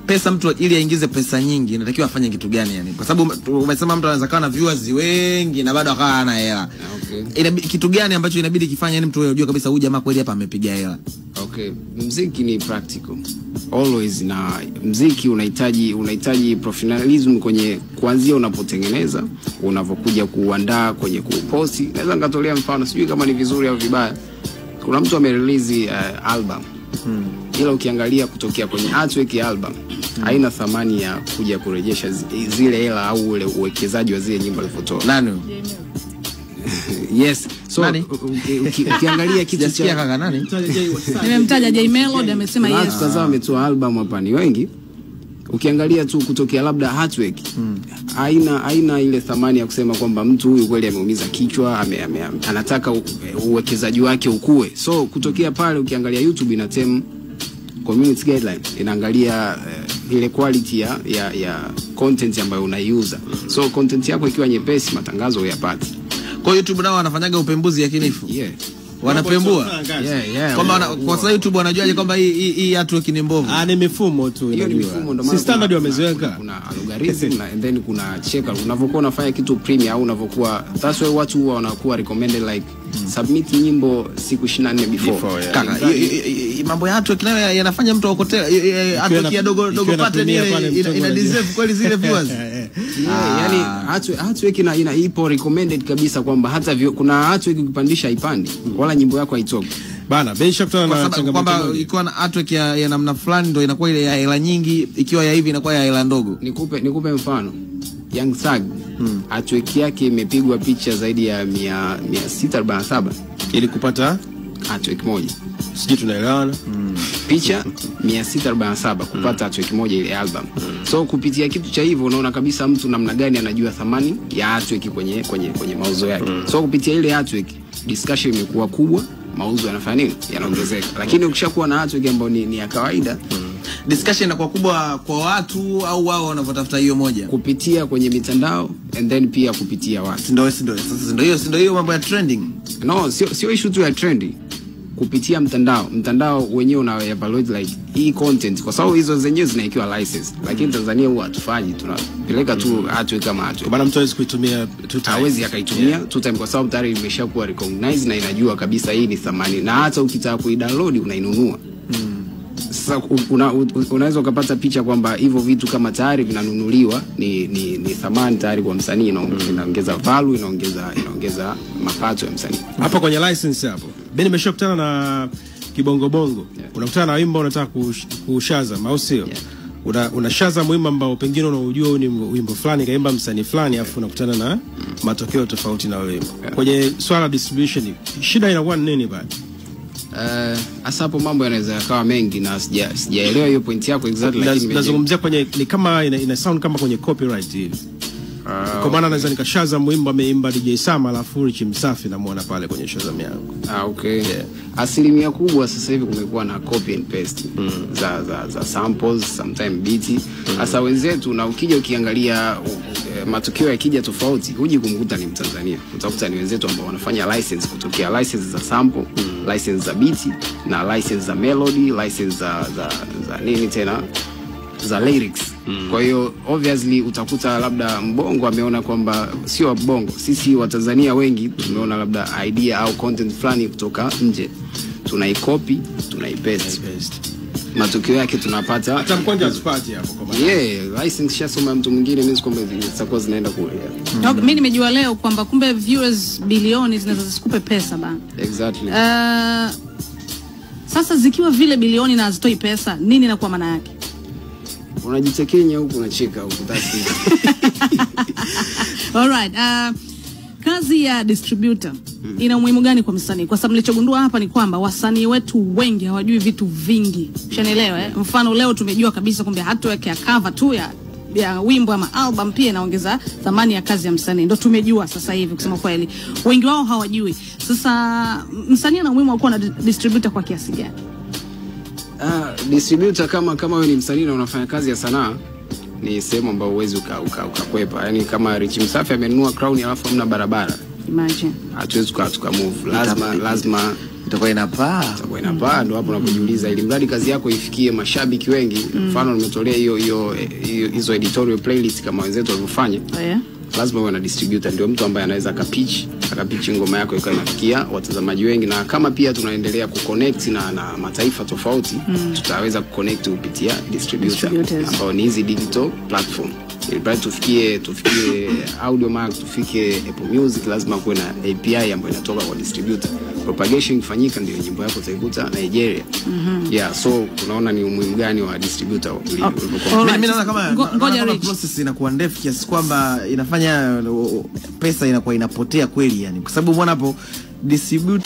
Pesa mtu ili aingize pesa nyingi inatakiwa afanye kitu gani yani? Kwa sababu umesema mtu anaweza kuwa na viewers wengi na bado akawa hana hela. Okay. Kitu gani ambacho inabidi kifanye yani mtu unajua kabisa huyu jamaa kweli hapa amepiga hela? Okay, muziki ni practical always, na muziki unahitaji professionalism kwenye kuanzia unapotengeneza, unavokuja kuandaa, kwenye kuposti. Naweza nikatolea mfano, sijui kama ni vizuri au vibaya. Kuna mtu amerelease album. Ila ukiangalia kutokea kwenye artwork ya album haina thamani ya kuja kurejesha zile hela au ule uwekezaji wa zile nyimbo alizotoa. Nani? Yes. So ukiangalia kitu cha kaka nani? Nimemtaja Jay Melody amesema yes. Watu wametoa album hapa ni wengi. Ukiangalia tu kutokea labda artwork haina ile thamani ya kusema kwamba mtu huyu kweli ameumiza kichwa, anataka uwekezaji wake ukue. So kutokea pale ukiangalia YouTube ina term community guideline, inaangalia ile quality ya content ambayo unaiuza. So content yako ikiwa nyepesi, matangazo huyapati. Kwa YouTube nao wanafanyaga upembuzi yakinifu. Yeah. Wanapembua. Yeah. Kwamba kwa sababu YouTube wanajuaje kwamba hii artwork ni mbovu? Ni mifumo tu inajua. Si standard wameziweka. Kuna algorithm na and then kuna checker. Unavokuwa unafanya kitu premium au unavokuwa, that's why watu huwa wanakuwa recommended like submit nyimbo siku 24 before. Yeah. Kaka, mambo ya artwork nayo yanafanya mtu aokotea. Artwork ya dogo dogo pattern ile ina deserve kweli zile viewers. Yani artwork ina ipo recommended kabisa kwamba hata kuna artwork ukipandisha haipandi wala nyimbo yako haitoki. Bana, beisha kutana na changamoto kwamba ikiwa na artwork ya namna fulani ndio inakuwa ile ya hela nyingi, ikiwa ya hivi inakuwa ya hela ndogo. Nikupe mfano. Young Thug artwork yake imepigwa picha zaidi ya 647 ili kupata artwork moja. Sijui tunaelewana. Picha 647 kupata artwork moja ile album. So kupitia kitu cha hivyo unaona kabisa mtu namna gani anajua thamani ya artwork kwenye mauzo yake. So kupitia ile artwork discussion imekuwa kubwa, mauzo yanafanya nini? Yanaongezeka. Lakini ukishakuwa na artwork ambayo ni ya kawaida, discussion inakuwa kubwa kwa watu au wao wanavyotafuta hiyo moja kupitia kwenye mitandao and then pia kupitia watu. Ndio sasa ndio hiyo mambo ya trending. No, sio issue tu ya trending. Kupitia mtandao wenyewe una evaluate like hii content, kwa sababu hizo zenyewe zinaikiwa license, lakini Tanzania huwa hatufanyi, tunapeleka tu artwork kama artwork. Bana, mtu hawezi kuitumia two time. Hawezi akaitumia two time kwa sababu tayari imeshakuwa recognized na inajua kabisa hii ni thamani, na hata ukitaka kuidownload unainunua. Sasa unaweza ukapata picha kwamba hivyo vitu kama tayari vinanunuliwa ni thamani tayari kwa msanii, inaongeza value, inaongeza mapato ya msanii. Hapo kwenye license hapo. Mimi nimeshakutana na kibongo bongo. Unakutana na wimbo unataka kushazam au sio? Una shazam wimbo ambao pengine unaujua ni wimbo fulani kaimba msanii fulani, afu unakutana na matokeo tofauti na wimbo. Kwenye swala distribution shida inakuwa ni nini bado? Hasa hapo mambo yanaweza yakawa mengi na sijaelewa hiyo point yako exactly, lakini nazungumzia kwenye ni kama ina sound kama kwenye copyright hivi. Kwa maana naweza nikashazam wimbo ameimba DJ Sama alafu Rich Msafi namuona pale kwenye Shazam yangu. Okay. Yeah. Asilimia kubwa sasa hivi kumekuwa na copy and paste za samples, sometimes beat. Hasa wenzetu, na ukija ukiangalia matokeo yakija tofauti, huji kumkuta ni Mtanzania. Utakuta ni wenzetu ambao wanafanya license kutokea license za sample, license za beat na license za melody, license za nini tena, za lyrics. Kwa hiyo obviously utakuta labda mbongo ameona kwamba sio mbongo, sisi wa Tanzania wengi tumeona labda idea au content fulani kutoka nje, tunaicopy, tunaipaste, matokeo yake tunapata hata mkwanja asipati hapo kwa maana. Yeah, license shasoma mtu mwingine mimi kwamba zitakuwa zinaenda kule. Okay, mimi nimejua leo kwamba kumbe viewers bilioni zinaweza zisikupe pesa bana. Exactly. Sasa zikiwa vile bilioni na hazitoi pesa, nini inakuwa maana yake? Unajitekenya huku unacheka huku, that's it. All right. Kazi ya distributor ina umuhimu gani kwa msanii? Kwa sababu nilichogundua hapa ni kwamba wasanii wetu wengi hawajui vitu vingi. Ushanielewa eh? Mfano leo tumejua kabisa kumbe artwork ya cover tu ya wimbo ama album pia inaongeza thamani ya kazi ya msanii. Ndio tumejua sasa hivi kusema kweli. Wengi wao hawajui. Sasa msanii ana umuhimu wa kuwa na distributor kwa kiasi gani? Distributor kama wewe ni msanii na unafanya kazi ya sanaa, ni sehemu ambayo huwezi ukakwepa. Yaani kama Rich Msafi amenunua crown alafu hamna barabara. Imagine. Hatuwezi tuka move. Lazima Itakuwa inapaa. Itakuwa inapaa, ndo hapo unapojiuliza, ili mradi kazi yako ifikie mashabiki wengi. Mfano nimetolea hiyo hizo editorial playlist kama wenzetu walivyofanya. Lazima uwe na distributor, ndio mtu ambaye anaweza akapitch ngoma yako ikawa inafikia watazamaji wengi. Na kama pia tunaendelea kuconnect na mataifa tofauti, tutaweza kuconnect kupitia distributor ambao ni hizi digital platform. Ili bado tufikie Audiomack, tufike Apple Music, lazima kuwe na API ambayo inatoka kwa distributor. Propagation ifanyika ndio nyimbo yako utaikuta Nigeria. Yeah, so unaona ni umuhimu gani wa distributor ulivyokuwa. Mimi naona kama process inakuwa ndefu kiasi kwamba inafanya pesa inakuwa inapotea kweli yani. Kwa sababu umeona hapo distributor